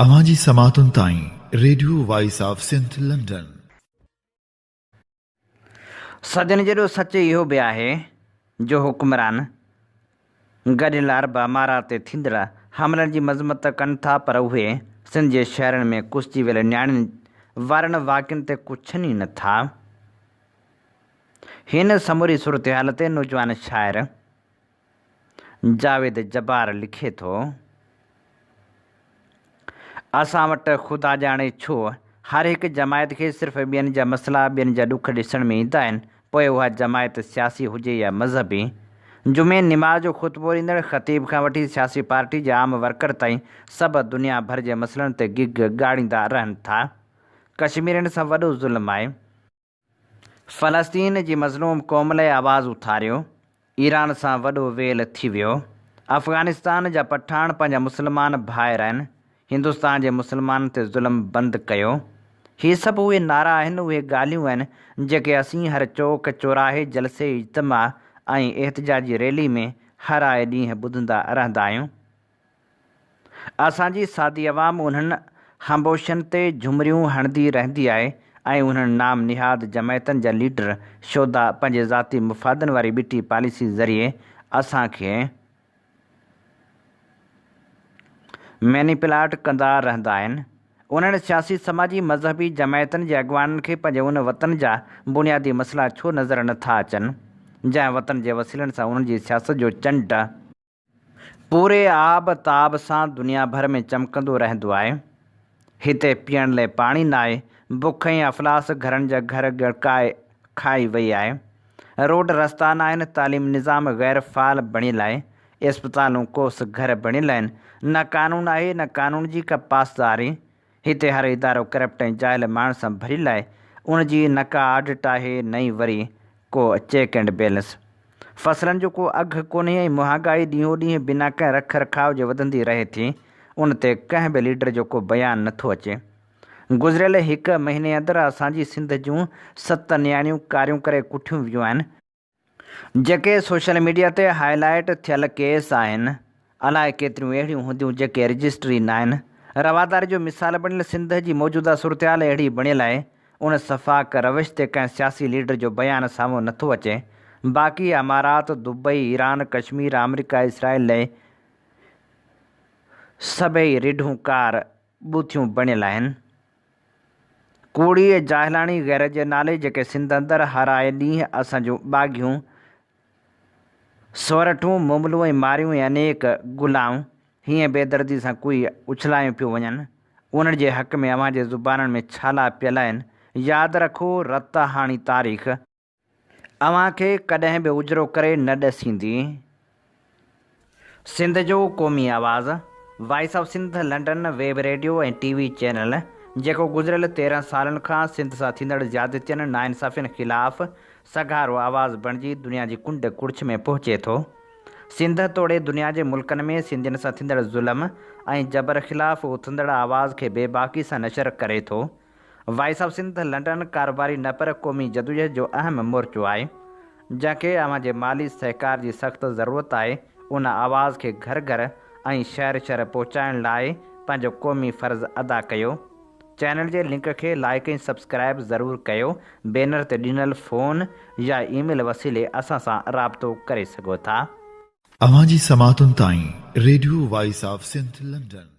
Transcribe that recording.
اوهان جي سماعتن تائين radio voice of Sindh London. صدين جيڏو سچ اهو به آهي جو حڪمران گڏيل عرب امارات تي ٿيندڙ حملن جي مذمت ته ڪن ٿا پر اهي سنڌ جي شهرن ۾ ڪسجي ويل نياڻين وارن واقعن تي ڪڇن ئي نه ٿا. هن سموري صورتحال تي نوجوان شاعر جاويد جبار لکي ٿو، اسان وٽ خدا ڄاڻي ڇو هر هڪ جماعت کي صرف ٻين جا مسئلا، ٻين جا ڏک ڏسڻ ۾ ايندا آهن، پوء اها جماعت سياسي هجي يا مذهبي. جمعي نماز جو خطبو ڏيندڙ خطيب کان وٺي سياسي پارٽي جي عام ورڪر تائين سڀ دنيا ڀر جي مسئلن تي گگ ڳاڙيندا رهن ٿا. ڪشميرين سان وڏو ظلم آهي. فلسطين جي مظلوم قوم لئه آواز اٿاريو، ايران سان وڏو ويل ٿي ويو، افغانستان جا پٺاڻ پنهنجا مسلمان ڀائر آهن، هندستان جي مسلمانن تي ظلم بند ڪيو. هي سڀ اهي نعرا آهن، اهي ڳالهيون آهن، جيڪي اسين هر چوڪ، چوراهي، جلسي، اجتماع ۽ احتجاجي ريلي ۾ هر آئي ڏينهن ٻڌندا رهندا آهيون. اسان جي سادي عوام انهن هنبوشين تي جهمريون هڻندي رهندي آهي ۽ انهن نام نهاد جماعتن جا ليڊر شودا پنهنجي ذاتي مفادن واري ٻٽي پاليسي ذريعي اسان کي مينيپلاٽ ڪندا رهندا آهن. انهن سياسي سماجي مذهبي جماعتن جي اڳواڻن کي پنهنجي ان وطن جا بنيادي مسئلا ڇو نظر نه ٿا اچن جنهن وطن جي وسيلن سان انهن جي سياست جو چنڊ پوري آب تاب سان دنيا ڀر ۾ چمڪندو رهندو آهي. هتي پيئڻ لئه پاڻي ناهي، بک ۽ افلاس گهرن جا گهر ڳڙڪائي کائي وئي آهي. روڊ رستا ناهن، تعليم نظام غير فعال بڻيل آهي، اسپتالون ڪوس گهر بڻيل آهن، نه قانون آهي نه قانون جي ڪا پاسداري. هتي هر ادارو ڪرپٽ ۽ جاهل ماڻهن سان ڀريل آهي، ان جي نه ڪا آڊٽ آهي نه ئي وري ڪو چيڪ اينڊ بيلنس. فصلن جو ڪو اگهه ڪونهي ۽ مهانگائي ڏينهون ڏينهن بنا ڪنهن رک رکاء جي وڌندي رهي ٿي، ان تي ڪنهن به ليڊر جو ڪو بيان نٿو اچي. گذريل هڪ مهيني اندر اسان جي سنڌ جون ست نياڻيون ڪاريون ڪري ڪٺيون ويون آهن، جيڪي سوشل ميڊيا تي هاء لائيٽ ٿيل ڪيس آهن، الاء ڪيتريون اهڙيون هونديون جيڪي رجسٽر ئي ناهن. رواداري جو مثال بڻيل سنڌ جي موجوده صورتحال اهڙي بڻيل آهي، ان سفاڪ روش تي ڪنهن سياسي ليڊر جو بيان سامهون نٿو اچي. باقي امارات، دبئي، ايران، ڪشمير، آمريڪا، اسرائيل لئه سڀئي رڍون ڪار ٻوٿيون بڻيل آهن. ڪوڙي ۽ جاهلاڻي غيرت جي نالي جيڪي سنڌ اندر هر آئي ڏينهن اسان جون ٻاگهيون، سورٺون، موملون ۽ ماريون ۽ انيڪ گلائون هيئن بيدردي سان ڪوئي اڇلايون پيون وڃن، انهن جي حق ۾ اوهان جي زبانن ۾ ڇالا پيل آهن. ياد رکو رت هاڻي تاريخ. اوهان کي ڪڏهن به اجرو ڪري نه ڏسيندي. سنڌ جو قومي آواز، voice of Sindh London web radio ۽ T V channel, جيڪو گذريل 13 سالن کان سنڌ سان ٿيندڙ زيادتين، ناانصافين خلاف سگهارو آواز بڻجي دنيا جي ڪنڊ ڪڙڇ ۾ پهچي ٿو. سنڌ توڙي دنيا جي ملڪن ۾ سنڌين سان ٿيندڙ ظلم ۽ جبر خلاف اٿندڙ آواز کي بيباڪي سان نشر ڪري ٿو. وائس آف سنڌ لنڊن ڪاروباري نه پر قومي جدوجهد جو اهم مورچو آهي، جنهن کي اوهان جي مالي سهڪار جي سخت ضرورت آهي، ان آواز کي گهر گهر ۽ شهر شهر پهچائڻ لاء پنهنجو قومي فرض ادا ڪيو. چينل جي لنڪ کي لائيڪ ۽ سبسڪرائيب ضرور ڪيو بينر تي ڏنل فون يا اي ميل وسيلي اسان سان رابطو ڪري سگهو ٿا. اوهان جي سماعتن تائين radio voice of Sindh London.